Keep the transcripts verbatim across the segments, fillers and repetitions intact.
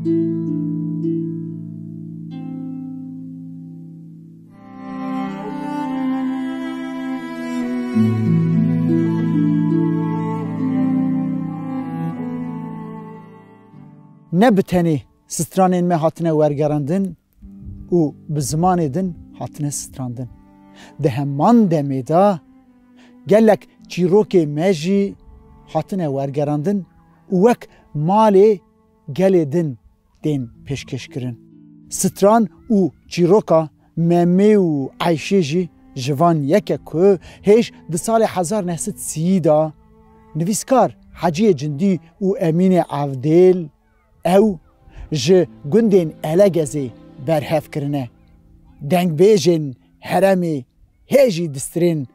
Ne bi tenê stranên me hatine wergerandin û bi zimanê din hatine strandin. Di heman demê de gelek çîrokê me jî hatine wergerandin û wek malê gelê din tên pêşkêşkirin. Stran û çîroka Memê û Eyşê jî ji van yek e ku hêj di salê hezar neh sed sî de nivîskar Heciyê Cindî û Emînê Evdêl ew ji gundên Elegezê berhev kirine. Dengbêjên herêmê hê jî distirên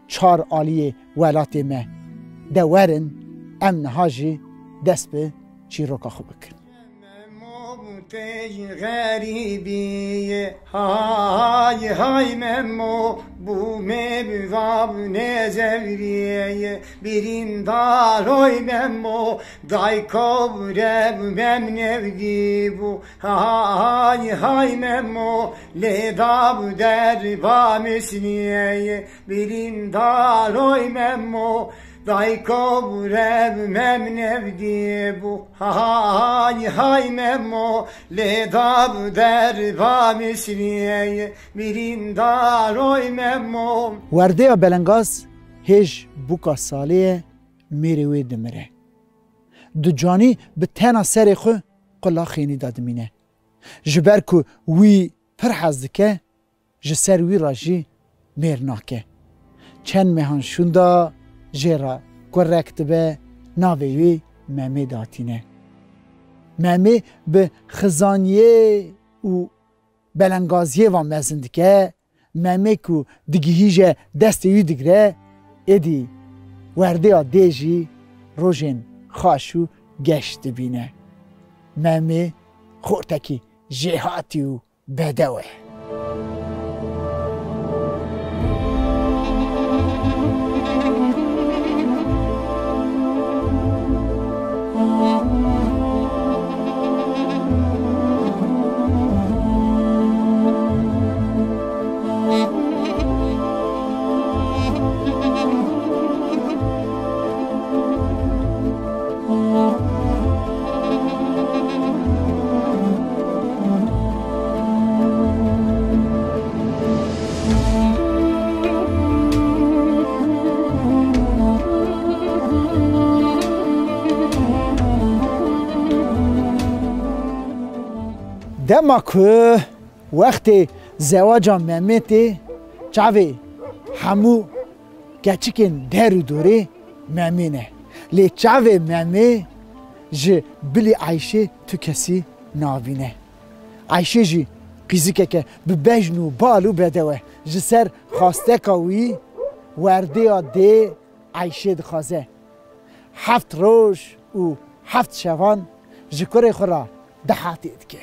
çar aliyê welatê me. De werin, em niha jî dest bi çîroka xwe bikin. Memo, tey xerîbî, hay hay Memo, bû me bi vav nêzewriyê, birîndaroy Memo, dayko rev mem nevdî bû. Hay hay Memo, lê dav derba misniyê, birîndaroy Memo, dayko rev mem nevdî bû. Hay hay Memo, lê dav derba misniyê, birîndaroy Memo. Werdeya belengaz hêj bûka salê ye, mêrê wê dimire. Ducanî bi tena serê xwe qula xênî de dimîne. Ji ber ku wî pir hez dike, ji ser wî re jî mêr nake. Çend mehan şûnda jê re kurek dibe, navê wî Memê datîne. Memê bi xizaniyê û belengaziyê ve mezin dike, Memê ku digihîje destê wî digre, êdî werdeya dê jî rojên xaş û geş dibîne. Memê xortekî jêhatî û bedew e. Dema ku wextê zewaca Memê tê, çavê hemû keçikên der û dorê Memê ne. Lê çavê Memê ji bilî Eyşê tu kesî nabîne. Eyşê jî qîzikeke bi bejn û bal û bedew e. Ji ser xwasteka wî werdeya dê Eyşê dixwaze. Heft roj û heft şevan ji kurê xwe re dehatê dike.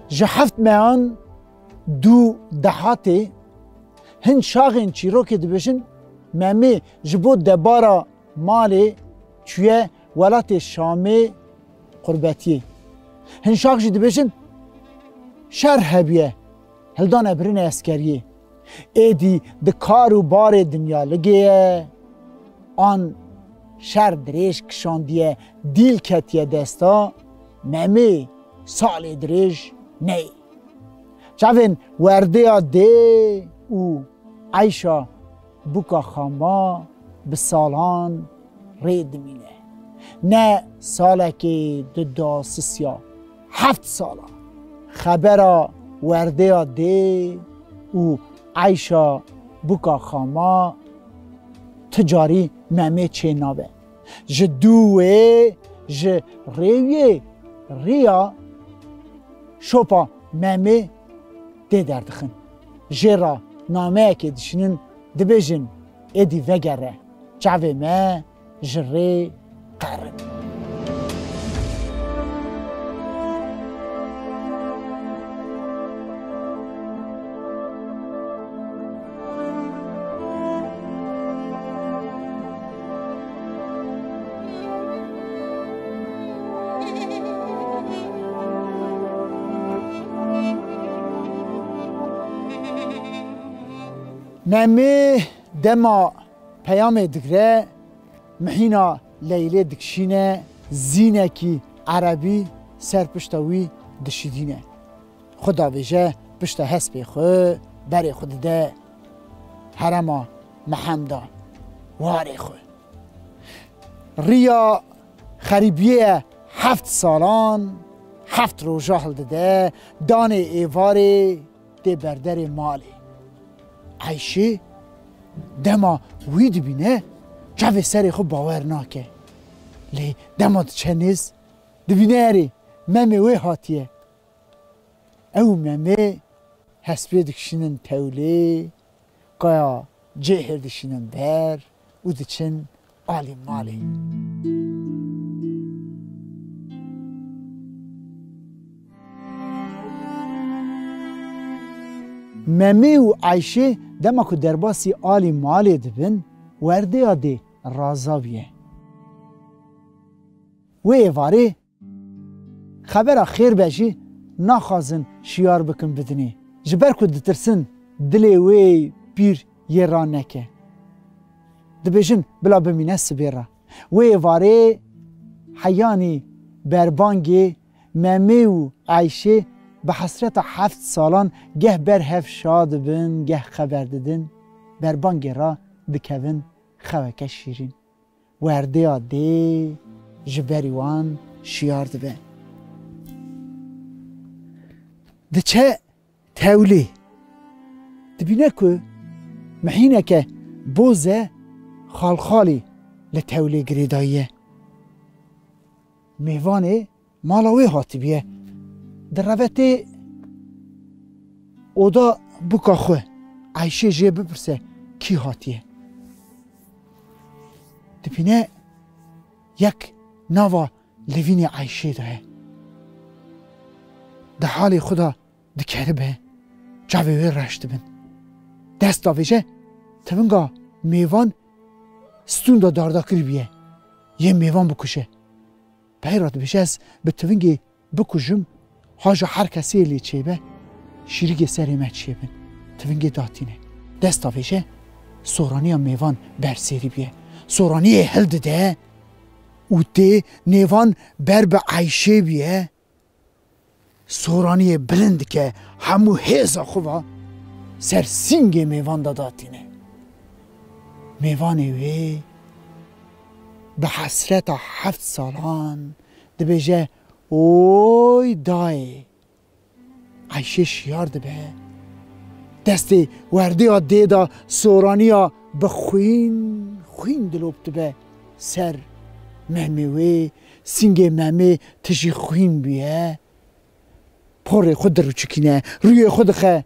Ji heft meyan dû dehatê hin şaxên çîrokê dibêjin, Memê ji bo debara malê çûye welatê Şamê qurbetiyê. Hin şax jî dibêjin, şer hebûye, hildane birine eskeriyê. Êdî di kar û barê dinyaligê ye, an şer dirêj kişandiye, dîl ketiye desta, Memê salê dirêj neyê. Çavên werdeya dê û Eyşa bûka xama bi salan rê dimîne. Ne salekê du da sisiya, heft sala. Xebera werdeya dê û Eyşa bûka xama ti carî Memê çê nabe. Ji dûwê, ji rêwiyê, riya şopa Memê tê derdixin. Jê re nameyekê dişînin, dibêjin, êdî vegere, çavê me ji rê qerin. Memê dema peyamê digre, mihîna Leylê dikişîne, zînekî erebî ser pişta wî dişidîne. Xwe davêje pişta hespê xwe, berê xwe dide herema Mehemda, warê xwe. Riya xerîbiyê heft salan, heft roja hildide, danê êvarê tê berderê malê. Eyşê dema wî dibîne, çavê serê xwe bawer nake. Lê dema diçe nêz, dibîne erê, Memê wê hatiye. Ew Memê hespê dikişînin tewlê, kaya cêhêr dişînin ber û diçin alî malê. Memê û Eyşê dema ku derbasî alî malê dibin, werdeya dê raza bûye. Wê êvarê xebera xêr be jî naxwazin şiyar bikin bidinê. Ji ber ku ditirsin dilê wê pîr yê raneke. Dibêjin bila bimîne sibê re. Wê êvarê heyanî berbangê Memê û Eyşê bi hesreta heft salan geh ber hev şa dibin, geh xeber didin. Berbangê re dikevin xeweke şîrîn. Werdeya dê ji berî wan şiyar dibe. Diçe tewlê. Dibîne ku mihîneke boz e, xalxalî li tewlê girêdayî ye. Mêvanê mala wê hatibûye. Direve tê oda bûka xwe. Eyşê jê bipirse kî hatiye. Dibîne yek nava lêvînê Eyşê de ye. Di halê xwe de dikeribe, çavê wê reş dibin. Dest davêje, tivinga mêvan stûnda dardakirî bûye. Yê mêvan bikuje. Pey re dibêje, ez bi tivingê bikujim, haja her kesê lê çêbe, şîrigê serê me çêbin. Tivingê datîne. Dest davêje, soraniya mêvan bersêrî bûye. Soraniyê hildide û tê nêvan ber bi Eyşê bûye. Soraniyê bilind dike, hemû hêza xwe va ser sîngê mêvan de datîne. Mêvanê wê bi hesreta heft salan dibêje, "Oy dayê!" Eyşê şiyar dibe. Destê werdeya dê de soraniya bi xwîn, xwîn dilop dibe ser Memê wê. Sîngê Memê tijî xwîn bûye. Porê xwe dirûçikîne, rûyê xwe dixe.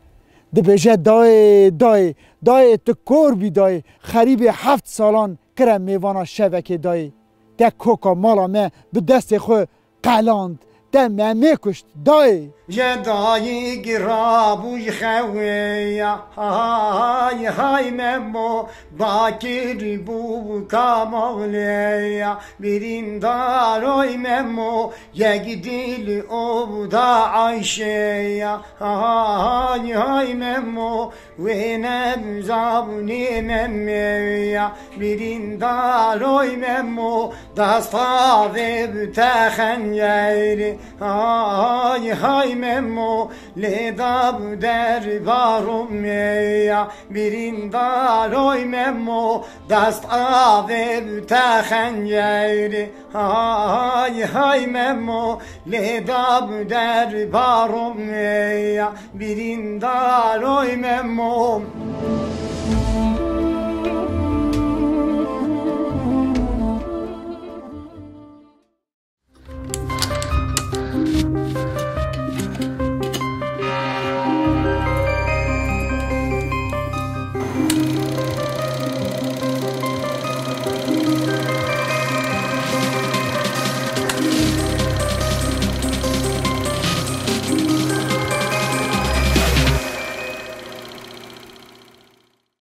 Dibêje, "Dayê, dayê, dayê, tu kor bî dayê. Xerîbê heft salan kire mêvana şevekê dayê. Te koka mala me bi destê xwe qeland. Te Memê kuşt dayê." Ji dayik rabû ji xewê ya, hay hay Memo, bakir bû kamalê ya, birîndaroy Memo, yek dil oda Ayşe ya, hay hay Memo, wê nebzabûnê Memê ya, birîndaroy Memo, dasta vê bi te xenceyre, hay hay Memo, lê da bi derbarû me ya, birîndaroy Memo, dast avê bi te xenceyre, hay hay Memo, lê da bi derbarû me ya, birîndaroy Memo.